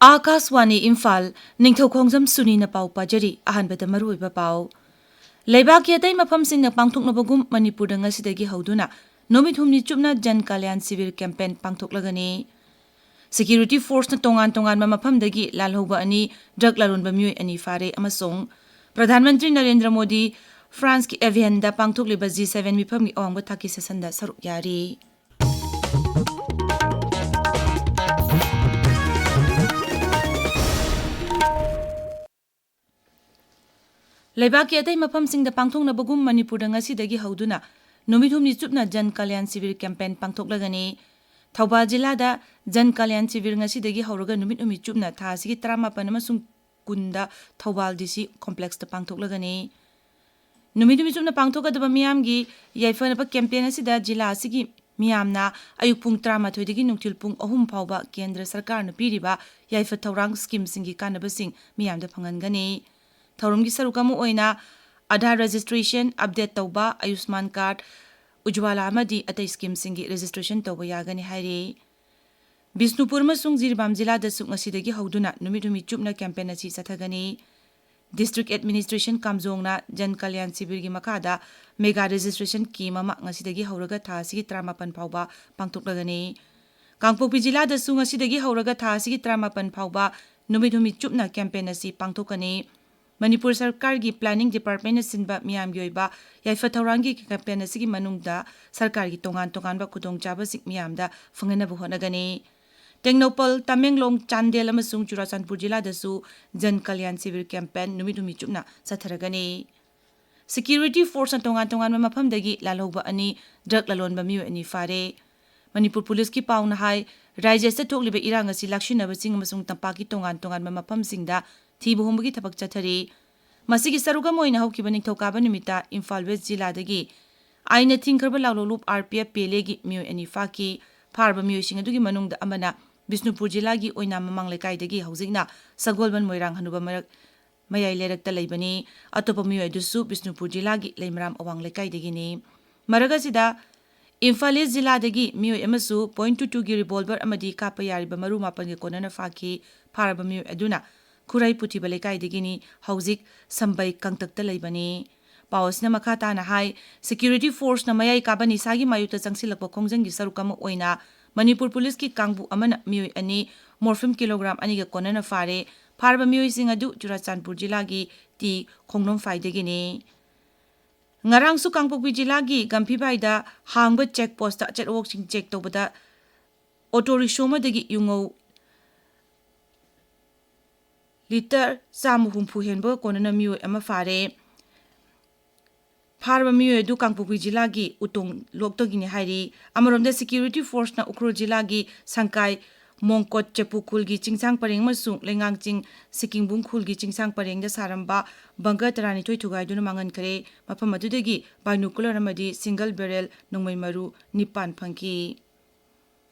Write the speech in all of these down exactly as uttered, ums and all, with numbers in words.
ꯑꯥꯀꯥꯁꯋꯥꯅꯤ ꯏꯝꯐꯥꯜ, ꯅꯤꯡꯊꯧ ꯈꯣꯡꯖꯝ ꯁꯨꯅꯤꯅ ꯄꯥꯎ ꯄꯥꯖꯔꯤ꯫ ꯑꯍꯥꯟꯕꯗ ꯃꯔꯨꯑꯣꯏꯕ ꯄꯥꯎ꯫ ꯂꯩꯕꯥꯛꯀꯤ ꯑꯇꯩ ꯃꯐꯝꯁꯤꯡꯅ ꯄꯥꯡꯊꯣꯛꯅꯕꯒꯨꯝ ꯃꯅꯤꯄꯨꯔꯗ ꯉꯁꯤꯗꯒꯤ ꯍꯧꯗꯨꯅ ꯅꯨꯃꯤꯠ ꯍꯨꯝꯅꯤ ꯆꯨꯞꯅ ꯖꯟ ꯀꯂꯌꯥꯟ ꯁꯤꯕꯤꯔ ꯀꯦꯝꯄꯦꯟ ꯄꯥꯡꯊꯣꯛꯂꯒꯅꯤ꯫ ꯁꯦꯀ꯭ꯌꯨꯔꯤꯇꯤ ꯐꯣꯔꯁꯅ ꯇꯣꯉꯥꯟ ꯇꯣꯉꯥꯟꯕ ꯃꯐꯝꯗꯒꯤ ꯂꯥꯜꯍꯧꯕ ꯑꯅꯤ, ꯗ꯭ꯔꯒ ꯂꯂꯣꯟꯕ ꯃꯤꯑꯣꯏ ꯑꯅꯤ ꯐꯥꯔꯦ ꯑꯃꯁꯨꯡ ꯄ꯭ꯔꯙꯥꯟ ꯃꯟꯇ꯭ꯔꯤ ꯅꯔꯦꯟꯗ꯭ꯔ ꯃꯣꯗꯤ ꯐ꯭ꯔꯥꯟꯁꯀꯤ ꯑꯦꯚꯤꯌꯟꯗ ꯄꯥꯡꯊꯣꯛꯂꯤꯕ ꯖꯤ ꯁꯚꯦꯟ ꯃꯤꯐꯝꯒꯤ ꯑꯋꯥꯡꯕ ꯊꯥꯛꯀꯤ ꯁꯦꯁꯟꯗ ꯁꯔꯨꯛ ꯌꯥꯔꯤ꯫ ꯂꯩꯕꯥꯛꯀꯤ ꯑꯇꯩ ꯃꯐꯝꯁꯤꯡꯗ ꯄꯥꯡꯊꯣꯛꯅꯕꯒꯨꯝ ꯃꯅꯤꯄꯨꯔꯗ ꯉꯁꯤꯗꯒꯤ ꯍꯧꯗꯨꯅ ꯅꯨꯃꯤꯠ ꯍꯨꯝꯅꯤ ꯆꯨꯞꯅ ꯖꯟ ꯀꯂꯌꯥꯟ ꯁꯤꯕꯤꯔ ꯀꯦꯝꯄꯦꯟ ꯄꯥꯡꯊꯣꯛꯂꯒꯅꯤ꯫ ꯊꯧꯕꯥꯜ ꯖꯤꯂꯥꯗ ꯖꯟ ꯀꯂꯌꯥꯟ ꯁꯤꯕꯤꯔ ꯉꯁꯤꯗꯒꯤ ꯍꯧꯔꯒ ꯅꯨꯃꯤꯠ ꯍꯨꯝꯅꯤ ꯆꯨꯞꯅ ꯊꯥ ꯑꯁꯤꯒꯤ ꯇꯔꯥꯃꯥꯄꯟ ꯑꯃꯁꯨꯡ ꯀꯨꯟꯗ ꯊꯧꯕꯥꯜ ꯗꯤ ꯁꯤ ꯀꯣꯝꯄ꯭ꯂꯦꯛꯁꯇ ꯄꯥꯡꯊꯣꯛꯂꯒꯅꯤ꯫ ꯅꯨꯃꯤꯠ ꯍꯨꯝꯅꯤ ꯆꯨꯞꯅ ꯄꯥꯡꯊꯣꯛꯀꯗꯕ ꯃꯤꯌꯥꯝꯒꯤ ꯌꯥꯏꯐꯅꯕ ꯀꯦꯝꯄꯦꯟ ꯑꯁꯤꯗ ꯖꯤꯂꯥ ꯑꯁꯤꯒꯤ ꯃꯤꯌꯥꯝꯅ ꯑꯌꯨꯛ ꯄꯨꯡ ꯇꯔꯥꯃꯥꯊꯣꯏꯗꯒꯤ ꯅꯨꯡꯊꯤꯜ ꯄꯨꯡ ꯑꯍꯨꯝ ꯐꯥꯎꯕ ꯀꯦꯟꯗ꯭ꯔ ꯁꯔꯀꯥꯔꯅ ꯄꯤꯔꯤꯕ ꯌꯥꯏꯐ ꯊꯧꯔꯥꯡ ꯁ꯭ꯀꯤꯝꯁꯤꯡꯒꯤ ꯀꯥꯟꯅꯕꯁꯤꯡ ꯃꯤꯌꯥꯝꯗ ꯐꯪꯍꯟꯒꯅꯤ꯫ ꯊꯧꯔꯝꯒꯤ ꯁꯔꯨꯛ ꯑꯃ ꯑꯣꯏꯅ ꯑꯥꯙꯥꯔ ꯔꯦꯖꯤꯁꯇ꯭ꯔꯦꯁꯟ, ꯑꯞꯗꯦꯠ ꯇꯧꯕ, ꯑꯌꯨꯁꯃꯥꯟ ꯀꯥꯔꯗ, ꯎꯖ꯭ꯋꯥꯂꯥ ꯑꯃꯗꯤ ꯑꯇꯩ ꯁ꯭ꯀꯤꯝꯁꯤꯡꯒꯤ ꯔꯦꯖꯤꯁꯇ꯭ꯔꯦꯁꯟ ꯇꯧꯕ ꯌꯥꯒꯅꯤ ꯍꯥꯏꯔꯤ꯫ ꯕꯤꯁꯅꯨꯄꯨꯔ ꯑꯃꯁꯨꯡ ꯖꯤꯔꯤꯕꯥꯝ ꯖꯤꯂꯥꯗꯁꯨ ꯉꯁꯤꯗꯒꯤ ꯍꯧꯗꯨꯅ ꯅꯨꯃꯤꯠ ꯍꯨꯝꯅꯤ ꯆꯨꯞꯅ ꯀꯦꯝꯄꯦꯟ ꯑꯁꯤ ꯆꯠꯊꯒꯅꯤ꯫ ꯗꯤꯁꯇ꯭ꯔꯤꯛ ꯑꯦꯗꯃꯤꯅꯤꯁꯇ꯭ꯔꯦꯁꯟ ꯀꯥꯝꯖꯣꯡꯅ ꯖꯟ ꯀꯂꯌꯥꯟ ꯁꯤꯕꯤꯔꯒꯤ ꯃꯈꯥꯗ ꯃꯦꯒꯥ ꯔꯦꯖꯤꯁꯇ꯭ꯔꯦꯁꯟ ꯀꯦꯝ ꯑꯃ ꯉꯁꯤꯗꯒꯤ ꯍꯧꯔꯒ ꯊꯥ ꯑꯁꯤꯒꯤ ꯇꯔꯥꯃꯥꯄꯟ ꯐꯥꯎꯕ ꯄꯥꯡꯊꯣꯛꯂꯒꯅꯤ꯫ ꯀꯥꯡꯄꯣꯛꯄꯤ ꯖꯤꯂꯥꯗꯁꯨ ꯉꯁꯤꯗꯒꯤ ꯍꯧꯔꯒ ꯊꯥ ꯑꯁꯤꯒꯤ ꯇꯔꯥꯃꯥꯄꯟ ꯐꯥꯎꯕ ꯅꯨꯃꯤꯠ ꯍꯨꯝꯅꯤ ꯆꯨꯞꯅ ꯀꯦꯝꯄꯦꯟ ꯑꯁꯤ ꯄꯥꯡꯊꯣꯛꯀꯅꯤ꯫ ꯃꯅꯤꯄꯨꯔ ꯁꯔꯀꯥꯔꯒꯤ ꯄ꯭ꯂꯥꯅꯤꯡ ꯗꯤꯄꯥꯔꯠꯃꯦꯟꯅ ꯁꯤꯟꯕ ꯃꯤꯌꯥꯝꯒꯤ ꯑꯣꯏꯕ ꯌꯥꯏꯐ ꯊꯧꯔꯥꯡꯒꯤ ꯀꯦꯝꯄꯦꯟ ꯑꯁꯤꯒꯤ ꯃꯅꯨꯡꯗ ꯁꯔꯀꯥꯔꯒꯤ ꯇꯣꯉꯥꯟ ꯇꯣꯉꯥꯟꯕ ꯈꯨꯗꯣꯡꯆꯥꯕꯁꯤꯡ ꯃꯤꯌꯥꯝꯗ ꯐꯪꯍꯟꯅꯕ ꯍꯣꯠꯅꯒꯅꯤ꯫ ꯇꯦꯡꯅꯧꯄꯜ, ꯇꯃꯦꯡꯂꯣꯡ, ꯆꯥꯟꯗꯦꯜ ꯑꯃꯁꯨꯡ ꯆꯨꯔꯥꯆꯥꯟꯄꯨꯔ ꯖꯤꯂꯥꯗꯁꯨ ꯖꯟ ꯀꯂꯌꯥꯟ ꯁꯤꯕꯤꯔ ꯀꯦꯝꯄꯦꯟ ꯅꯨꯃꯤꯠ ꯍꯨꯝꯅꯤ ꯆꯨꯞꯅ ꯆꯠꯊꯔꯒꯅꯤ꯫ ꯁꯦꯀ꯭ꯌꯨꯔꯤꯇꯤ ꯐꯣꯔꯁꯅ ꯇꯣꯉꯥꯟ ꯇꯣꯉꯥꯟꯕ ꯃꯐꯝꯗꯒꯤ ꯂꯥꯜꯍꯧꯕ ꯑꯅꯤ, ꯗ꯭ꯔꯒ ꯂꯂꯣꯟꯕ ꯃꯤꯑꯣꯏ ꯑꯅꯤ ꯐꯥꯔꯦ꯫ ꯃꯅꯤꯄꯨꯔ ꯄꯨꯂꯤꯁꯀꯤ ꯄꯥꯎꯅ ꯍꯥꯏ, ꯔꯥꯖ꯭ꯌ ꯑꯁꯤꯗ ꯊꯣꯛꯂꯤꯕ ꯏꯔꯥꯡ ꯑꯁꯤ ꯂꯥꯛꯁꯤꯟꯅꯕꯁꯤꯡ ꯑꯃꯁꯨꯡ ꯇꯝꯄꯥꯛꯀꯤ ꯇꯣꯉꯥꯟ ꯇꯣꯉꯥꯟꯕ ꯃꯐꯝꯁꯤꯡꯗ ꯊꯤꯕ ꯍꯨꯝꯕꯒꯤ ꯊꯕꯛ ꯆꯠꯊꯔꯤ꯫ ꯃꯁꯤꯒꯤ ꯁꯔꯨꯛ ꯑꯃ ꯑꯣꯏꯅ ꯍꯧꯈꯤꯕ ꯅꯤꯡꯊꯧꯀꯥꯕ ꯅꯨꯃꯤꯠꯇ ꯏꯝꯐꯥꯜ ꯋꯦꯁ ꯖꯤꯂꯥꯗꯒꯤ ꯑꯥꯏꯟꯅ ꯊꯤꯡꯈ꯭ꯔꯕ ꯂꯥꯂꯣꯡꯂꯨꯞ ꯑꯥꯔ ꯄꯤ ꯑꯦꯐ ꯄꯦꯂꯦꯒꯤ ꯃꯤꯑꯣꯏ ꯑꯅꯤ ꯐꯥꯈꯤ꯫ ꯐꯥꯔꯕ ꯃꯤꯑꯣꯏꯁꯤꯡ ꯑꯗꯨꯒꯤ ꯃꯅꯨꯡꯗ ꯑꯃꯅ ꯕꯤꯁꯅꯨꯄꯨꯔ ꯖꯤꯂꯥꯒꯤ ꯑꯣꯏꯅꯥꯝ ꯃꯃꯥꯡ ꯂꯩꯀꯥꯏꯗꯒꯤ ꯍꯧꯖꯤꯛꯅ ꯁꯒꯣꯜꯕꯟ ꯃꯣꯏꯔꯥꯡ ꯍꯅꯨꯕ ꯃꯔꯛ ꯃꯌꯥꯏ ꯂꯩꯔꯛꯇ ꯂꯩꯕꯅꯤ꯫ ꯑꯇꯣꯞꯄ ꯃꯤꯑꯣꯏ ꯑꯗꯨꯁꯨ ꯕꯤꯁꯅꯨꯄꯨꯔ ꯖꯤꯂꯥꯒꯤ ꯂꯩꯃꯔꯥꯝ ꯑꯋꯥꯡ ꯂꯩꯀꯥꯏꯗꯒꯤꯅꯤ꯫ ꯃꯔꯛ ꯑꯁꯤꯗ, ꯏꯝꯐꯥꯜ ꯏꯁ ꯖꯤꯂꯥꯗꯒꯤ ꯃꯤꯑꯣꯏ ꯑꯃꯁꯨ ꯄꯣꯏꯟ ꯇꯨ ꯇꯨꯒꯤ ꯔꯤꯚꯣꯜꯚꯔ ꯑꯃꯗꯤ ꯀꯥꯞꯄ ꯌꯥꯔꯤꯕ ꯃꯔꯨ ꯃꯥꯄꯟꯒ ꯀꯣꯟꯅꯅ ꯐꯥꯈꯤ꯫ ꯐꯥꯔꯕ ꯃꯤꯑꯣꯏ ꯑꯗꯨꯅ ꯈꯨꯔꯥꯏ ꯄꯨꯊꯤꯕ ꯂꯩꯀꯥꯏꯗꯒꯤꯅꯤ꯫ ꯍꯧꯖꯤꯛ ꯁꯝꯕꯩ ꯀꯪꯇꯛꯇ ꯂꯩꯕꯅꯤ꯫ ꯄꯥꯎ ꯑꯁꯤꯅ ꯃꯈꯥ ꯇꯥꯅ ꯍꯥꯏ, ꯁꯦꯀ꯭ꯌꯨꯔꯤꯇꯤ ꯐꯣꯔꯁꯅ ꯃꯌꯥꯏ ꯀꯥꯕ ꯅꯤꯁꯥꯒꯤ ꯃꯥꯌꯣꯛꯇ ꯆꯪꯁꯤꯜꯂꯛꯄ ꯈꯣꯡꯖꯪꯒꯤ ꯁꯔꯨꯛ ꯑꯃ ꯑꯣꯏꯅ ꯃꯅꯤꯄꯨꯔ ꯄꯨꯂꯤꯁꯀꯤ ꯀꯥꯡꯕꯨ ꯑꯃꯅ ꯃꯤꯑꯣꯏ ꯑꯅꯤ ꯃꯣꯔꯐꯤꯟ ꯀꯤꯂꯣꯒ꯭ꯔꯥꯝ ꯑꯅꯤꯒ ꯀꯣꯟꯅꯅ ꯐꯥꯔꯦ꯫ ꯐꯥꯔꯕ ꯃꯤꯑꯣꯏꯁꯤꯡ ꯑꯗꯨ ꯆꯨꯔꯥꯆꯥꯟꯄꯨꯔ ꯖꯤꯂꯥꯒꯤ ꯇꯤ ꯈꯣꯡꯅꯣꯝꯐꯥꯏꯗꯒꯤꯅꯤ꯫ ꯉꯔꯥꯡꯁꯨ ꯀꯥꯡꯄꯣꯛꯄꯤ ꯖꯤꯂꯥꯒꯤ ꯒꯝꯐꯤꯕꯥꯏꯗ ꯍꯥꯡꯕ ꯆꯦꯛ ꯄꯣꯁꯇ ꯑꯆꯠ ꯑꯋꯣꯛꯁꯤꯡ ꯆꯦꯛ ꯇꯧꯕꯗ ꯑꯣꯇꯣ ꯔꯤꯛꯁꯣ ꯑꯃꯗꯒꯤ ꯌꯨꯉꯧ ꯂꯤꯇꯔ ꯆꯥꯝꯃ ꯍꯨꯝꯐꯨ ꯍꯦꯟꯕ ꯀꯣꯟꯅꯅ ꯃꯤꯑꯣꯏ ꯑꯃ ꯐꯥꯔꯦ꯫ ꯐꯥꯔꯕ ꯃꯤꯑꯣꯏ ꯑꯗꯨ ꯀꯥꯡꯄꯣꯛꯄꯤ ꯖꯤꯂꯥꯒꯤ ꯎꯇꯣꯡ ꯂꯣꯛꯇꯒꯤꯅꯤ ꯍꯥꯏꯔꯤ꯫ ꯑꯃꯔꯣꯝꯗ ꯁꯦꯀ꯭ꯌꯨꯔꯤꯇꯤ ꯐꯣꯔꯁꯅ ꯎꯈ꯭ꯔꯨꯜ ꯖꯤꯂꯥꯒꯤ ꯁꯪꯀꯥꯏ ꯃꯣꯡꯀꯣꯠ ꯆꯦꯄꯨ ꯈꯨꯜꯒꯤ ꯆꯤꯡꯁꯥꯡ ꯄꯔꯦꯡ ꯑꯃꯁꯨꯡ ꯂꯩꯉꯥꯡꯆꯤꯡ ꯁꯤꯀꯤꯡꯕꯨꯡ ꯈꯨꯜꯒꯤ ꯆꯤꯡꯁꯥꯡ ꯄꯔꯦꯡꯗ ꯁꯥꯔꯝꯕ ꯕꯪꯀꯔ ꯇꯔꯥꯅꯤꯊꯣꯏ ꯊꯨꯒꯥꯏꯗꯨꯅ ꯃꯥꯡꯍꯟꯈ꯭ꯔꯦ꯫ ꯃꯐꯝ ꯑꯗꯨꯗꯒꯤ ꯕꯥꯏꯅꯣꯀꯨꯂꯔ ꯑꯃꯗꯤ ꯁꯤꯡꯒꯜ ꯕꯦꯔꯦꯜ ꯅꯣꯡꯃꯩ ꯃꯔꯨ ꯅꯤꯄꯥꯟ ꯐꯪꯈꯤ꯫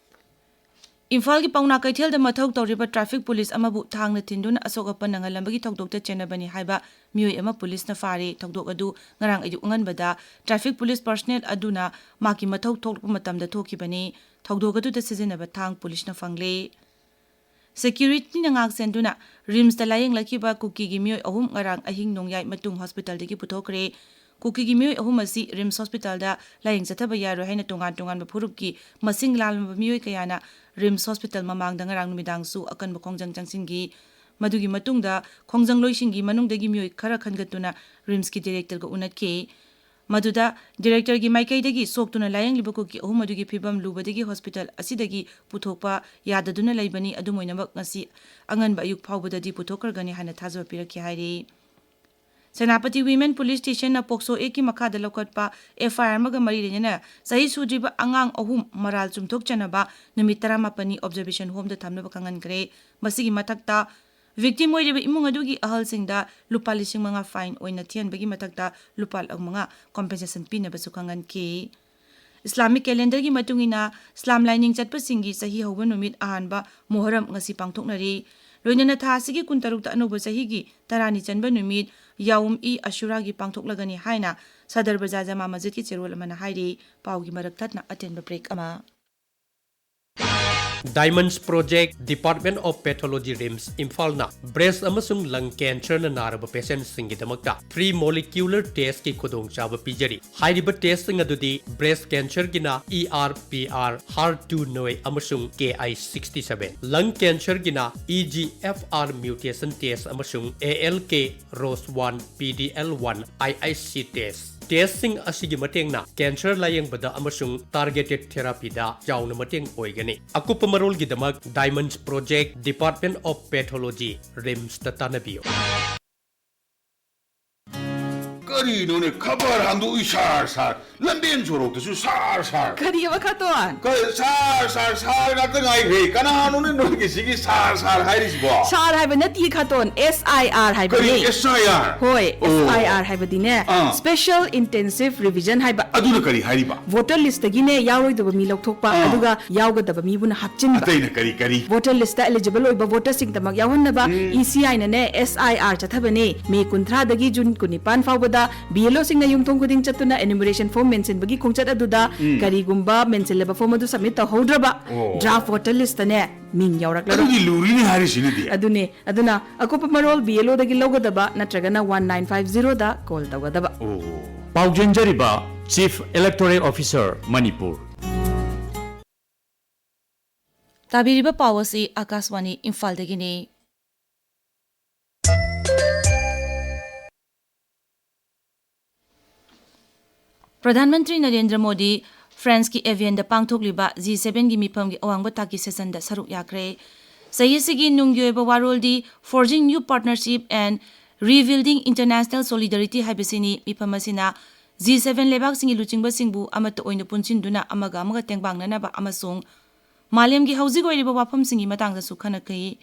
ꯏꯝꯐꯥꯜꯒꯤ ꯄꯥꯎꯅꯥ ꯀꯩꯊꯦꯜꯗ ꯃꯊꯧ ꯇꯧꯔꯤꯕ ꯇ꯭ꯔꯥꯐꯤꯛ ꯄꯨꯂꯤꯁ ꯑꯃꯕꯨ ꯊꯥꯡꯅ ꯊꯤꯟꯗꯨꯅ ꯑꯁꯣꯛ ꯑꯄꯟ ꯅꯪꯍꯜꯂꯝꯕꯒꯤ ꯊꯧꯗꯣꯛꯇ ꯆꯦꯟꯅꯕꯅꯤ ꯍꯥꯏꯕ ꯃꯤꯑꯣꯏ ꯑꯃ ꯄꯨꯂꯤꯁꯅ ꯐꯥꯔꯦ꯫ ꯊꯧꯗꯣꯛ ꯑꯗꯨ ꯉꯔꯥꯡ ꯑꯌꯨꯛ ꯑꯉꯟꯕꯗ ꯇ꯭ꯔꯥꯐꯤꯛ ꯄꯨꯂꯤꯁ ꯄꯔꯁꯅꯦꯜ ꯑꯗꯨꯅ ꯃꯍꯥꯛꯀꯤ ꯃꯊꯧ ꯊꯣꯛꯂꯛꯄ ꯃꯇꯝꯗ ꯊꯣꯛꯈꯤꯕꯅꯤ꯫ ꯊꯧꯗꯣꯛ ꯑꯗꯨꯗ ꯁꯤꯖꯤꯟꯅꯕ ꯊꯥꯡ ꯄꯨꯂꯤꯁꯅ ꯐꯪꯂꯦ꯫ ꯁꯦꯀ꯭ꯌꯨꯔꯤꯇꯤꯅ ꯉꯥꯛ ꯁꯦꯟꯗꯨꯅ ꯔꯤꯝꯁꯇ ꯂꯥꯌꯦꯡꯂꯛꯈꯤꯕ ꯀꯨꯀꯤꯒꯤ ꯃꯤꯑꯣꯏ ꯑꯍꯨꯝ ꯉꯔꯥꯡ ꯑꯍꯤꯡ ꯅꯣꯡꯌꯥꯏ ꯃꯇꯨꯡ ꯍꯣꯁꯄꯤꯇꯥꯜꯗꯒꯤ ꯄꯨꯊꯣꯛꯈ꯭ꯔꯦ꯫ ꯀꯨꯀꯤꯒꯤ ꯃꯤꯑꯣꯏ ꯑꯍꯨꯝ ꯑꯁꯤ ꯔꯤꯝꯁ ꯍꯣꯁꯄꯤꯇꯥꯜꯗ ꯂꯥꯌꯦꯡ ꯆꯠꯊꯕ ꯌꯥꯔꯣꯏ ꯍꯥꯏꯅ ꯇꯣꯉꯥꯟ ꯇꯣꯉꯥꯟꯕ ꯐꯨꯔꯨꯞꯀꯤ ꯃꯁꯤꯡ ꯂꯥꯜꯂꯕ ꯃꯤꯑꯣꯏ ꯀꯌꯥꯅ ꯔꯤꯝꯁ ꯍꯣꯁꯄꯤꯇꯥꯜ ꯃꯃꯥꯡꯗ ꯉꯔꯥꯡ ꯅꯨꯃꯤꯗꯥꯡꯁꯨ ꯑꯀꯟꯕ ꯈꯣꯡꯖꯪ ꯆꯪꯁꯤꯟꯈꯤ꯫ ꯃꯗꯨꯒꯤ ꯃꯇꯨꯡꯗ ꯈꯣꯡꯖꯪꯂꯣꯏꯁꯤꯡꯒꯤ ꯃꯅꯨꯡꯗꯒꯤ ꯃꯤꯑꯣꯏ ꯈꯔ ꯈꯟꯒꯠꯇꯨꯅ ꯔꯤꯝꯁꯀꯤ ꯗꯤꯔꯦꯛꯇꯔꯒ ꯎꯅꯈꯤ꯫ ꯃꯗꯨꯗ ꯗꯤꯔꯦꯛꯇꯔꯒꯤ ꯃꯥꯏꯀꯩꯗꯒꯤ ꯁꯣꯛꯇꯨꯅ ꯂꯥꯌꯦꯡꯂꯤꯕ ꯀꯨꯀꯤ ꯑꯍꯨꯝ ꯑꯗꯨꯒꯤ ꯐꯤꯕꯝ ꯂꯨꯕꯗꯒꯤ ꯍꯣꯁꯄꯤꯇꯥꯜ ꯑꯁꯤꯗꯒꯤ ꯄꯨꯊꯣꯛꯄ ꯌꯥꯗꯗꯨꯅ ꯂꯩꯕꯅꯤ꯫ ꯑꯗꯨꯝ ꯑꯣꯏꯅꯃꯛ, ꯉꯁꯤ ꯑꯉꯟꯕ ꯑꯌꯨꯛ ꯐꯥꯎꯕꯗꯗꯤ ꯄꯨꯊꯣꯛꯈ꯭ꯔꯒꯅꯤ ꯍꯥꯏꯅ ꯊꯥꯖꯕ ꯄꯤꯔꯛꯈꯤ ꯍꯥꯏꯔꯤ꯫ ꯁꯦꯅꯥꯄꯇꯤ ꯋꯤꯃꯦꯟ ꯄꯨꯂꯤꯁ ꯁ꯭ꯇꯦꯁꯟꯅ ꯄꯣꯛꯁꯣ ꯑꯦꯛꯀꯤ ꯃꯈꯥꯗ ꯂꯧꯈꯠꯄ ꯑꯦꯐ ꯑꯥꯏ ꯑꯥꯔ ꯑꯃꯒ ꯃꯔꯤ ꯂꯩꯅꯅ ꯆꯍꯤ ꯁꯨꯗ꯭ꯔꯤꯕ ꯑꯉꯥꯡ ꯑꯍꯨꯝ ꯃꯔꯥꯜ ꯆꯨꯝꯊꯣꯛꯆꯅꯕ ꯅꯨꯃꯤꯠ ꯇꯔꯥꯃꯥꯄꯟꯅꯤ ꯑꯣꯕꯖꯔꯕꯦꯁꯟ ꯍꯣꯝꯗ ꯊꯝꯅꯕ ꯈꯪꯍꯟꯈ꯭ꯔꯦ꯫ ꯃꯁꯤꯒꯤ ꯃꯊꯛꯇ, ꯚꯤꯛꯇꯤꯝ ꯑꯣꯏꯔꯤꯕ ꯏꯃꯨꯡ ꯑꯗꯨꯒꯤ ꯑꯍꯜꯁꯤꯡꯗ ꯂꯨꯄꯥ ꯂꯤꯁꯤꯡ ꯃꯉꯥ ꯐꯥꯏꯟ ꯑꯣꯏꯅ ꯊꯤꯍꯟꯕꯒꯤ ꯃꯊꯛꯇ ꯂꯨꯄꯥ ꯂꯥꯈ ꯃꯉꯥ ꯀꯣꯝꯄꯦꯟꯁꯦꯁꯟ ꯄꯤꯅꯕꯁꯨ ꯈꯪꯍꯟꯈꯤ꯫ ꯏꯁꯂꯥꯃꯤꯛ ꯀꯦꯂꯦꯟꯗꯔꯒꯤ ꯃꯇꯨꯡ ꯏꯟꯅ, ꯏꯁꯂꯥꯝ ꯂꯥꯏꯅꯤꯡ ꯆꯠꯄꯁꯤꯡꯒꯤ ꯆꯍꯤ ꯍꯧꯕ ꯅꯨꯃꯤꯠ ꯑꯍꯥꯟꯕ ꯃꯣꯍꯔꯝ ꯉꯁꯤ ꯄꯥꯡꯊꯣꯛꯅꯔꯤ꯫ ꯂꯣꯏꯅꯅ ꯊꯥ ꯑꯁꯤꯒꯤ ꯀꯨꯟꯇꯔꯨꯛꯇ ꯑꯅꯧꯕ ꯆꯍꯤꯒꯤ ꯇꯔꯥꯅꯤ ꯆꯟꯕ ꯅꯨꯃꯤꯠ ꯌꯥꯎꯝ ꯏ ꯑꯁꯨꯔꯥꯒꯤ ꯄꯥꯡꯊꯣꯛꯂꯒꯅꯤ ꯍꯥꯏꯅ ꯁꯗꯔ ꯕꯖꯥꯔ ꯖꯃꯥ ꯃꯁꯖꯤꯗꯀꯤ ꯆꯦꯔꯣꯜ ꯑꯃꯅ ꯍꯥꯏꯔꯤ꯫ ꯄꯥꯎꯒꯤ ꯃꯔꯛ ꯊꯠꯅ ꯑꯇꯦꯟꯕ ꯕ꯭ꯔꯦꯛ ꯑꯃ꯫ Diamonds Project, Department of Pathology, RIMS ꯏꯝꯐꯥꯜꯅ breast ꯑꯃꯁꯨꯡ lung cancerꯅ ꯅꯥꯔꯕ patientꯁꯤꯡꯒꯤꯗꯃꯛꯇ free molecular testꯀꯤ ꯈꯨꯗꯣꯡꯆꯥꯕ ꯄꯤꯖꯔꯤ꯫ ꯍꯥꯏꯔꯤꯕ testꯁꯤꯡ ꯑꯗꯨꯗꯤ breast cancerꯒꯤꯅ E R P R, HER two neu ꯑꯃꯁꯨꯡ K I sixty seven, lung cancerꯒꯤꯅ E G F R mutation test ꯑꯃꯁꯨꯡ A L K ROS one, P D L one, I I C test꯫ Testꯁꯤꯡ ꯑꯁꯤꯒꯤ ꯃꯇꯦꯡꯅ cancer ꯂꯥꯌꯦꯡꯕꯗ ꯑꯃꯁꯨꯡ targeted therapyꯗ ꯆꯥꯎꯅ ꯃꯇꯦꯡ ꯑꯣꯏꯒꯅꯤ꯫ ꯑꯀꯨꯞꯄ ꯃꯔꯣꯜꯒꯤꯗꯃꯛ Diamonds Project, Department of Pathology, RIMSꯇ ꯇꯥꯟꯅꯕꯤꯌꯨ꯫ ꯀꯔꯤꯅꯣꯅꯦ, ꯈꯕꯔ ꯍꯥꯡꯗꯣꯛꯏ ꯁꯥꯔ ꯁꯥꯔ, ꯂꯝꯕꯦꯟ ꯁꯣꯔꯣꯛꯇꯁꯨ ꯁꯥꯔ ꯁꯥꯔ꯫ ꯀꯔꯤꯑꯕ, ꯈꯇꯣꯟ? ꯀ-, ꯁꯥꯔ ꯁꯥꯔ ꯁꯥꯔ ꯉꯥꯛꯇ ꯉꯥꯏꯈ꯭ꯔꯦ꯫ ꯀꯅꯥꯅꯣꯅꯦ ꯅꯣꯏꯒꯤꯁꯤꯒꯤ ꯁꯥꯔ ꯁꯥꯔ ꯍꯥꯏꯔꯤꯁꯤꯕꯣ? ꯁꯥꯔ ꯍꯥꯏꯕ ꯅꯠꯇꯤꯌꯦ, ꯈꯇꯣꯟ, S I R ꯍꯥꯏꯕꯅꯦ꯫ ꯀꯔꯤ S I R? ꯍꯣꯏ, ꯑꯣ꯫ S I R ꯍꯥꯏꯕꯗꯤꯅꯦ, ah. Special Intensive Revision ꯍꯥꯏꯕ꯫ ꯑꯗꯨꯅ ꯀꯔꯤ ꯍꯥꯏꯔꯤꯕ? Voter listꯇꯒꯤꯅꯦ ꯌꯥꯎꯔꯣꯏꯗꯕ ꯃꯤ ꯂꯧꯊꯣꯛꯄ, ꯑꯥ꯫ ꯑꯗꯨꯒ ꯌꯥꯎꯒꯗꯕ ꯃꯤꯕꯨꯅ ꯍꯥꯞꯆꯤꯟꯕ꯫ ꯑꯇꯩꯅ ꯀꯔꯤ ꯀꯔꯤ? Voter listꯇ eligible ꯑꯣꯏꯕ voterꯁꯤꯡꯗꯃꯛ ꯌꯥꯎꯍꯟꯅꯕ ꯎꯝ꯫ E C Iꯅꯅꯦ S I R ꯆꯠꯊꯕꯅꯦ꯫ May ꯀꯨꯟꯊ꯭ꯔꯥꯗꯒꯤ June ꯀꯨꯟꯅꯤꯄꯥꯟ ꯐꯥꯎꯕꯗ B L Oꯁꯤꯡꯅ ꯌꯨꯝꯊꯣꯡ ꯈꯨꯗꯤꯡ ꯆꯠꯇꯨꯅ enumeration form ꯃꯦꯟꯁꯤꯟꯕꯒꯤ ꯈꯣꯡꯆꯠ ꯑꯗꯨꯗ ꯎꯝ꯫ ꯀꯔꯤꯒꯨꯝꯕ ꯃꯦꯟꯁꯤꯜꯂꯕ form ꯑꯗꯨ submit ꯇꯧꯍꯧꯗ꯭ꯔꯕ ꯑꯣ꯫ Draft voter listꯇꯅꯦ ꯃꯤꯡ ꯌꯥꯎꯔꯛꯂꯔꯣꯏ꯫ ꯑꯗꯨꯗꯤ ꯂꯨꯔꯤꯅꯦ ꯍꯥꯏꯔꯤꯁꯤꯅꯗꯤ꯫ ꯑꯗꯨꯅꯦ꯫ ꯑꯗꯨꯅ ꯑꯀꯨꯞꯄ ꯃꯔꯣꯜ B L Oꯗꯒꯤ ꯂꯧꯒꯗꯕ ꯅꯠꯇ꯭ꯔꯒꯅ one nine five zeroꯗ call ꯇꯧꯒꯗꯕ꯫ ꯑꯣ꯫ ꯄꯥꯎꯖꯦꯟꯖꯔꯤꯕ Chief Electoral Officer, ꯃꯅꯤꯄꯨꯔ꯫ ꯇꯥꯕꯤꯔꯤꯕ ꯄꯥꯎ ꯑꯁꯤ ꯑꯥꯀꯥꯁꯕꯥꯅꯤ ꯏꯝꯐꯥꯜꯗꯒꯤꯅꯤ꯫ ꯄ꯭ꯔꯙꯥꯟ ꯃꯟꯇ꯭ꯔꯤ ꯅꯔꯦꯟꯗ꯭ꯔ ꯃꯣꯗꯤ ꯐ꯭ꯔꯥꯟꯁꯀꯤ ꯑꯦꯚꯤꯌꯟꯗ ꯄꯥꯡꯊꯣꯛꯂꯤꯕ G sevenꯒꯤ ꯃꯤꯐꯝꯒꯤ ꯑꯋꯥꯡꯕ ꯊꯥꯛꯀꯤ sessionꯗ ꯁꯔꯨꯛ ꯌꯥꯈ꯭ꯔꯦ꯫ ꯆꯍꯤ ꯑꯁꯤꯒꯤ ꯅꯨꯡꯒꯤ ꯑꯣꯏꯕ ꯋꯥꯔꯣꯜꯗꯤ Forging New Partnership and Rebuilding International Solidarity ꯍꯥꯏꯕꯁꯤꯅꯤ꯫ ꯃꯤꯐꯝ ꯑꯁꯤꯅ G seven ꯂꯩꯕꯥꯛꯁꯤꯡꯒꯤ ꯂꯨꯆꯤꯡꯕꯁꯤꯡꯕꯨ ꯑꯃꯠꯇ ꯑꯣꯏꯅ ꯄꯨꯟꯁꯤꯟꯗꯨꯅ ꯑꯃꯒ ꯑꯃꯒ ꯇꯦꯡꯕꯥꯡꯅꯅꯕ ꯑꯃꯁꯨꯡ ꯃꯥꯂꯦꯝꯒꯤ ꯍꯧꯖꯤꯛ ꯑꯣꯏꯔꯤꯕ ꯋꯥꯐꯝꯁꯤꯡꯒꯤ ꯃꯇꯥꯡꯗꯁꯨ ꯈꯟꯅꯈꯤ꯫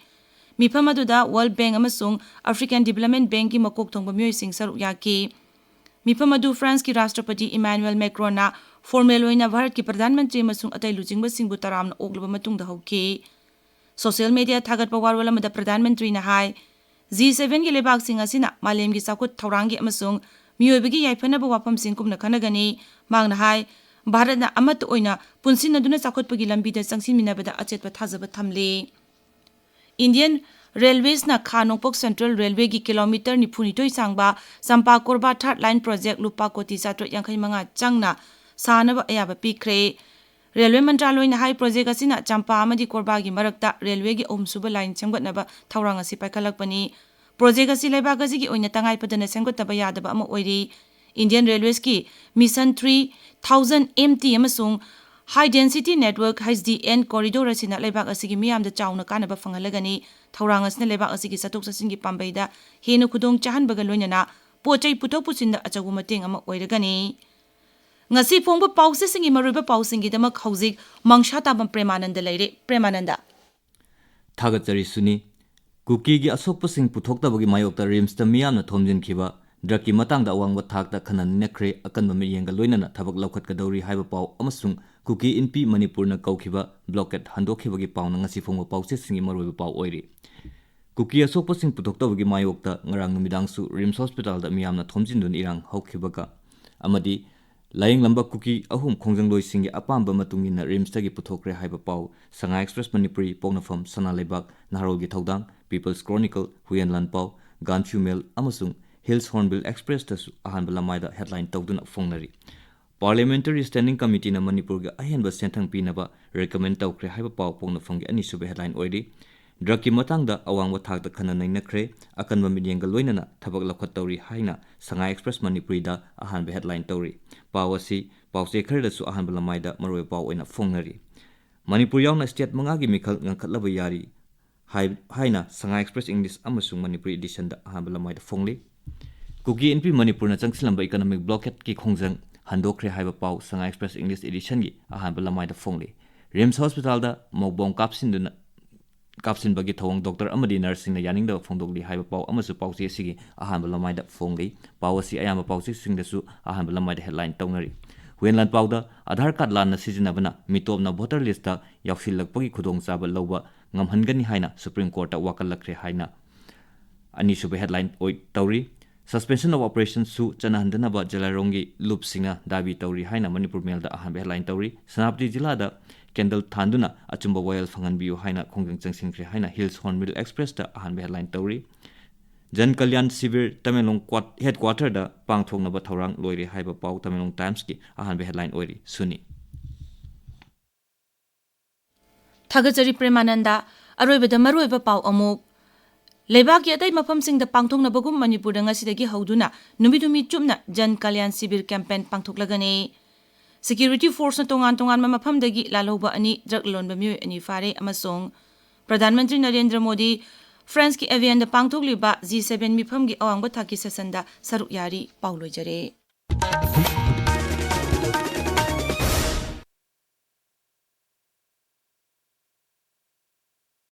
ꯃꯤꯐꯝ ꯑꯗꯨꯗ World Bank ꯑꯃꯁꯨꯡ African Development Bankꯀꯤ ꯃꯀꯣꯛ ꯊꯣꯡꯕ ꯃꯤꯑꯣꯏꯁꯤꯡ ꯁꯔꯨꯛ ꯌꯥꯈꯤ꯫ ꯃꯤꯐꯝ ꯑꯗꯨ ꯐ꯭ꯔꯥꯟꯁꯀꯤ ꯔꯥꯁꯇ꯭ꯔꯄꯇꯤ ꯏꯃꯥꯅꯨꯑꯦꯜ ꯃꯦꯀ꯭ꯔꯣꯟꯅ formal ꯑꯣꯏꯅ ꯚꯥꯔꯠꯀꯤ ꯄ꯭ꯔꯙꯥꯟ ꯃꯟꯇ꯭ꯔꯤ ꯑꯃꯁꯨꯡ ꯑꯇꯩ ꯂꯨꯆꯤꯡꯕꯁꯤꯡꯕꯨ ꯇꯔꯥꯝꯅ ꯑꯣꯛꯂꯕ ꯃꯇꯨꯡꯗ ꯍꯧꯈꯤ꯫ Social media ꯊꯥꯒꯠꯄ ꯋꯥꯔꯣꯜ ꯑꯃꯗ ꯄ꯭ꯔꯙꯥꯟ ꯃꯟꯇ꯭ꯔꯤꯅ ꯍꯥꯏ, G sevenꯒꯤ ꯂꯩꯕꯥꯛꯁꯤꯡ ꯑꯁꯤꯅ ꯃꯥꯂꯦꯝꯒꯤ ꯆꯥꯎꯈꯠ ꯊꯧꯔꯥꯡꯒꯤ ꯑꯃꯁꯨꯡ ꯃꯤꯑꯣꯏꯕꯒꯤ ꯌꯥꯏꯐꯅꯕ ꯋꯥꯐꯝꯁꯤꯡ ꯀꯨꯞꯅ ꯈꯟꯅꯒꯅꯤ꯫ ꯃꯍꯥꯛꯅ ꯍꯥꯏ, ꯚꯥꯔꯠꯅ ꯑꯃꯠꯇ ꯑꯣꯏꯅ ꯄꯨꯟꯁꯤꯟꯅꯗꯨꯅ ꯆꯥꯎꯈꯠꯄꯒꯤ ꯂꯝꯕꯤꯗ ꯆꯪꯁꯤꯟꯃꯤꯟꯅꯕꯗ ꯑꯆꯦꯠꯄ ꯊꯥꯖꯕ ꯊꯝꯂꯤ꯫ Indian Railwaysꯅ ꯈꯥ ꯅꯣꯡꯄꯣꯛ Central Railwayꯒꯤ kilometre ꯅꯤꯐꯨꯅꯤꯊꯣꯏ ꯁꯥꯡꯕ ꯆꯝꯄꯥ ꯀꯣꯔꯕꯥ Third Line Project ꯂꯨꯄꯥ ꯀꯣꯇꯤ ꯆꯥꯇ꯭ꯔꯦꯠ ꯌꯥꯡꯈꯩ ꯃꯉꯥ ꯆꯪꯅ ꯁꯥꯅꯕ ꯑꯌꯥꯕ ꯄꯤꯈ꯭ꯔꯦ꯫ Railway ꯃꯟꯇ꯭ꯔꯥꯂꯣꯏꯅ ꯍꯥꯏ, project ꯑꯁꯤꯅ ꯆꯝꯄꯥ ꯑꯃꯗꯤ ꯀꯣꯔꯕꯥꯒꯤ ꯃꯔꯛꯇ railwayꯒꯤ ꯑꯍꯨꯝꯁꯨꯕ line ꯁꯦꯝꯒꯠꯅꯕ ꯊꯧꯔꯥꯡ ꯑꯁꯤ ꯄꯥꯏꯈꯠꯂꯛꯄꯅꯤ꯫ Project ꯑꯁꯤ ꯂꯩꯕꯥꯛ ꯑꯁꯤꯒꯤ ꯑꯣꯏꯅ ꯇꯉꯥꯏ ꯐꯗꯅ ꯁꯦꯝꯒꯠꯇꯕ ꯌꯥꯗꯕ ꯑꯃ ꯑꯣꯏꯔꯤ꯫ Indian Railwaysꯀꯤ Mission Three Thousand MT ꯑꯃꯁꯨꯡ High Density Network, HDN, corridor ꯑꯁꯤꯅ ꯂꯩꯕꯥꯛ ꯑꯁꯤꯒꯤ ꯃꯤꯌꯥꯝꯗ ꯆꯥꯎꯅ ꯀꯥꯟꯅꯕ ꯐꯪꯍꯜꯂꯒꯅꯤ꯫ ꯊꯧꯔꯥꯡ ꯑꯁꯤꯅ ꯂꯩꯕꯥꯛ ꯑꯁꯤꯒꯤ ꯆꯠꯊꯣꯛ ꯆꯠꯁꯤꯟꯒꯤ ꯄꯥꯝꯕꯩꯗ ꯍꯦꯟꯅ ꯈꯨꯗꯣꯡ ꯆꯥꯍꯟꯕꯒ ꯂꯣꯏꯅꯅ ꯄꯣꯠ ꯆꯩ ꯄꯨꯊꯣꯛ ꯄꯨꯁꯤꯟꯗ ꯑꯆꯧꯕ ꯃꯇꯦꯡ ꯑꯃ ꯑꯣꯏꯔꯒꯅꯤ꯫ ꯉꯁꯤ ꯐꯣꯡꯕ ꯄꯥꯎꯆꯦꯁꯤꯡꯒꯤ ꯃꯔꯨꯑꯣꯏꯕ ꯄꯥꯎꯁꯤꯡꯒꯤꯗꯃꯛ ꯍꯧꯖꯤꯛ ꯃꯪꯁꯥ ꯇꯥꯕꯝ ꯄ꯭ꯔꯦꯃꯥꯅꯟꯗ ꯂꯩꯔꯦ꯫ ꯄ꯭ꯔꯦꯃꯥꯅꯟꯗ꯫ ꯊꯥꯒꯠꯆꯔꯤ ꯁꯨꯅꯤ꯫ ꯀꯨꯀꯤꯒꯤ ꯑꯁꯣꯛꯄꯁꯤꯡ ꯄꯨꯊꯣꯛꯇꯕꯒꯤ ꯃꯥꯌꯣꯛꯇ RIMSꯇ ꯃꯤꯌꯥꯝꯅ ꯊꯣꯝꯖꯤꯟꯈꯤꯕ drugꯀꯤ ꯃꯇꯥꯡꯗ ꯑꯋꯥꯡꯕ ꯊꯥꯛꯇ ꯈꯟꯅ ꯅꯩꯅꯈ꯭ꯔꯦ, ꯑꯀꯟꯕ ꯃꯤꯠꯌꯦꯡꯒ ꯂꯣꯏꯅꯅ ꯊꯕꯛ ꯂꯧꯈꯠꯀꯗꯧꯔꯤ ꯍꯥꯏꯕ ꯄꯥꯎ ꯑꯃꯁꯨꯡ ꯀꯨꯀꯤ ꯏꯟꯄꯤ ꯃꯅꯤꯄꯨꯔꯅ ꯀꯧꯈꯤꯕ blockade ꯍꯟꯗꯣꯛꯈꯤꯕꯒꯤ ꯄꯥꯎꯅ ꯉꯁꯤ ꯐꯣꯡꯕ ꯄꯥꯎꯆꯦꯁꯤꯡꯒꯤ ꯃꯔꯨꯑꯣꯏꯕ ꯄꯥꯎ ꯑꯣꯏꯔꯤ꯫ ꯀꯨꯀꯤ ꯑꯁꯣꯛꯄꯁꯤꯡ ꯄꯨꯊꯣꯛꯇꯕꯒꯤ ꯃꯥꯌꯣꯛꯇ ꯉꯔꯥꯡ ꯅꯨꯃꯤꯗꯥꯡꯁꯨ RIMS hospitalꯗ ꯃꯤꯌꯥꯝꯅ ꯊꯣꯝꯖꯤꯟꯗꯨꯅ ꯏꯔꯥꯡ ꯍꯧꯈꯤꯕꯒ ꯑꯃꯗꯤ ꯂꯥꯌꯦꯡꯂꯝꯕ ꯀꯨꯀꯤ ꯑꯍꯨꯝ ꯈꯣꯡꯖꯪꯂꯣꯏꯁꯤꯡꯒꯤ ꯑꯄꯥꯝꯕ ꯃꯇꯨꯡ ꯏꯟꯅ RIMSꯇꯒꯤ ꯄꯨꯊꯣꯛꯈ꯭ꯔꯦ ꯍꯥꯏꯕ ꯄꯥꯎ ꯁꯉꯥꯏ Express ꯃꯅꯤꯄꯨꯔꯤ, ꯄꯣꯛꯅꯐꯝ ꯁꯅꯥ ꯂꯩꯕꯥꯛ, ꯅꯍꯥꯔꯣꯜꯒꯤ ꯊꯧꯗꯥꯡ, People's Chronicle, ꯍꯨꯏꯌꯦꯟ ꯂꯥꯟꯄꯥꯎ, ꯒꯥꯟꯐ꯭ꯌꯨ ꯃꯦꯜ ꯑꯃꯁꯨꯡ Hills Hornbill Expressꯇꯁꯨ ꯑꯍꯥꯟꯕ ꯂꯃꯥꯏꯗ headline ꯇꯧꯗꯨꯅ ꯐꯣꯡꯅꯔꯤ꯫ Parliamentary Standing Committeeꯅ ꯃꯅꯤꯄꯨꯔꯒꯤ ꯑꯍꯦꯟꯕ ꯁꯦꯟꯊꯪ ꯄꯤꯅꯕ recommend ꯇꯧꯈ꯭ꯔꯦ ꯍꯥꯏꯕ ꯄꯥꯎ ꯄꯣꯛꯅꯐꯝꯒꯤ ꯑꯅꯤꯁꯨꯕ headline ꯑꯣꯏꯔꯤ꯫ Drugꯀꯤ ꯃꯇꯥꯡꯗ ꯑꯋꯥꯡꯕ ꯊꯥꯛꯇ ꯈꯟꯅ ꯅꯩꯅꯈ꯭ꯔꯦ, ꯑꯀꯟꯕ ꯃꯤꯠꯌꯦꯡꯒ ꯂꯣꯏꯅꯅ ꯊꯕꯛ ꯂꯧꯈꯠꯇꯧꯔꯤ ꯍꯥꯏꯅ ꯁꯉꯥꯏ Express ꯃꯅꯤꯄꯨꯔꯤꯗ ꯑꯍꯥꯟꯕ headline ꯇꯧꯔꯤ꯫ ꯄꯥꯎ ꯑꯁꯤ ꯄꯥꯎꯆꯦ ꯈꯔꯗꯁꯨ ꯑꯍꯥꯟꯕ ꯂꯃꯥꯏꯗ ꯃꯔꯨꯑꯣꯏꯕ ꯄꯥꯎ ꯑꯣꯏꯅ ꯐꯣꯡꯅꯔꯤ꯫ ꯃꯅꯤꯄꯨꯔ ꯌꯥꯎꯅ state ꯃꯉꯥꯒꯤ ꯃꯤꯈꯜ ꯉꯟꯈꯠꯂꯕ ꯌꯥꯔꯤ ꯍꯥꯏ-, ꯍꯥꯏꯅ ꯁꯉꯥꯏ Express English ꯑꯃꯁꯨꯡ ꯃꯅꯤꯄꯨꯔꯤ editionꯗ ꯑꯍꯥꯟꯕ ꯂꯃꯥꯏꯗ ꯐꯣꯡꯂꯤ꯫ ꯀꯨꯀꯤ ꯏꯟꯄꯤ ꯃꯅꯤꯄꯨꯔꯅ ꯆꯪꯁꯤꯜꯂꯝꯕ economic blockadeꯀꯤ ꯈꯣꯡꯖꯪ ꯍꯟꯗꯣꯛꯈ꯭ꯔꯦ ꯍꯥꯏꯕ ꯄꯥꯎ ꯁꯉꯥꯏ Express English editionꯒꯤ ꯑꯍꯥꯟꯕ ꯂꯃꯥꯏꯗ ꯐꯣꯡꯂꯤ꯫ RIMS hospitalꯗ ꯃꯧꯕꯣꯡ ꯀꯥꯞꯁꯤꯟꯗꯨꯅ, ꯀꯥꯞꯁꯤꯟꯕꯒꯤ ꯊꯧꯑꯣꯡ doctor ꯑꯃꯗꯤ nurseꯁꯤꯡꯅ ꯌꯥꯅꯤꯡꯗꯕ ꯐꯣꯡꯗꯣꯛꯂꯤ ꯍꯥꯏꯕ ꯄꯥꯎ ꯑꯃꯁꯨ ꯄꯥꯎꯆꯦ ꯑꯁꯤꯒꯤ ꯑꯍꯥꯟꯕ ꯂꯃꯥꯏꯗ ꯐꯣꯡꯂꯤ꯫ ꯄꯥꯎ ꯑꯁꯤ ꯑꯌꯥꯝꯕ ꯄꯥꯎꯆꯦꯁꯤꯡꯗꯁꯨ ꯑꯍꯥꯟꯕ ꯂꯃꯥꯏꯗ headline ꯇꯧꯅꯔꯤ꯫ ꯍꯨꯏꯌꯦꯟ ꯂꯥꯟꯄꯥꯎꯗ Aadhaar card ꯂꯥꯟꯅ ꯁꯤꯖꯤꯟꯅꯕꯅ ꯃꯤꯇꯣꯞꯅ voter listꯇ ꯌꯥꯎꯁꯤꯜꯂꯛꯄꯒꯤ ꯈꯨꯗꯣꯡꯆꯥꯕ ꯂꯧꯕ ꯉꯝꯍꯟꯒꯅꯤ ꯍꯥꯏꯅ Supreme Courtꯇ ꯋꯥꯀꯠꯂꯛꯈ꯭ꯔꯦ ꯍꯥꯏꯅ ꯑꯅꯤꯁꯨꯕ headline ꯑꯣꯏ ꯇꯧꯔꯤ꯫ Suspension of Operations ꯁꯨ ꯆꯠꯅꯍꯟꯗꯅꯕ ꯖꯦꯂꯥꯏꯔꯣꯡꯒꯤ ꯂꯨꯞꯁꯤꯡꯅ ꯗꯥꯕꯤ ꯇꯧꯔꯤ ꯍꯥꯏꯅ ꯃꯅꯤꯄꯨꯔ ꯃꯦꯜꯗ ꯑꯍꯥꯟꯕ headline ꯇꯧꯔꯤ꯫ ꯁꯦꯅꯥꯄꯇꯤ ꯖꯤꯂꯥꯗ candle ꯊꯥꯟꯗꯨꯅ ꯑꯆꯨꯝꯕ ꯋꯥꯌꯦꯜ ꯐꯪꯍꯟꯕꯤꯌꯨ ꯍꯥꯏꯅ ꯈꯣꯡꯖꯪ ꯆꯪꯁꯤꯟꯈ꯭ꯔꯦ ꯍꯥꯏꯅ Hills Hornbill Express ꯇ ꯑꯍꯥꯟꯕ headline ꯇꯧꯔꯤ꯫ ꯖꯟ ꯀꯜꯌꯥꯟ ꯁꯤꯕꯤꯔ ꯇꯃꯦꯡꯂꯣꯡ ꯀ꯭ꯋꯥꯠ-, headquarter ꯗ ꯄꯥꯡꯊꯣꯛꯅꯕ ꯊꯧꯔꯥꯡ ꯂꯣꯏꯔꯦ ꯍꯥꯏꯕ ꯄꯥꯎ ꯇꯃꯦꯡꯂꯣꯡ Times ꯀꯤ ꯑꯍꯥꯟꯕ headline ꯑꯣꯏꯔꯤ꯫ ꯁꯨꯅꯤ꯫ ꯊꯥꯒꯠꯆꯔꯤ ꯄ꯭ꯔꯦꯃꯥꯅꯟꯗ꯫ ꯑꯔꯣꯏꯕꯗ ꯃꯔꯨꯑꯣꯏꯕ ꯄꯥꯎ ꯑꯃꯨꯛ꯫ ꯂꯩꯕꯥꯛꯀꯤ ꯑꯇꯩ ꯃꯐꯝꯁꯤꯡꯗ ꯄꯥꯡꯊꯣꯛꯅꯕꯒꯨꯝ ꯃꯅꯤꯄꯨꯔꯗ ꯉꯁꯤꯗꯒꯤ ꯍꯧꯗꯨꯅ ꯅꯨꯃꯤꯠ ꯍꯨꯝꯅꯤ ꯆꯨꯞꯅ ꯖꯟ ꯀꯜꯌꯥꯟ ꯁꯤꯕꯤꯔ campaign ꯄꯥꯡꯊꯣꯛꯂꯒꯅꯤ꯫ Security force ꯅ ꯇꯣꯉꯥꯟ ꯇꯣꯉꯥꯟꯕ ꯃꯐꯝꯗꯒꯤ ꯂꯥꯜꯍꯧꯕ ꯑꯅꯤ drug ꯂꯣꯟꯕ ꯃꯤꯑꯣꯏ ꯑꯅꯤ ꯐꯥꯔꯦ ꯑꯃꯁꯨꯡ ꯄ꯭ꯔꯙꯥꯟ ꯃꯟꯇ꯭ꯔꯤ ꯅꯔꯦꯟꯗ꯭ꯔ ꯃꯣꯗꯤ ꯐ꯭ꯔꯥꯟꯁꯀꯤ ꯑꯦꯚꯤꯌꯟꯗ ꯄꯥꯡꯊꯣꯛꯂꯤꯕ G seven ꯃꯤꯐꯝꯒꯤ ꯑꯋꯥꯡꯕ ꯊꯥꯛꯀꯤ session ꯗ ꯁꯔꯨꯛ ꯌꯥꯔꯤ꯫ ꯄꯥꯎ ꯂꯣꯏꯖꯔꯦ꯫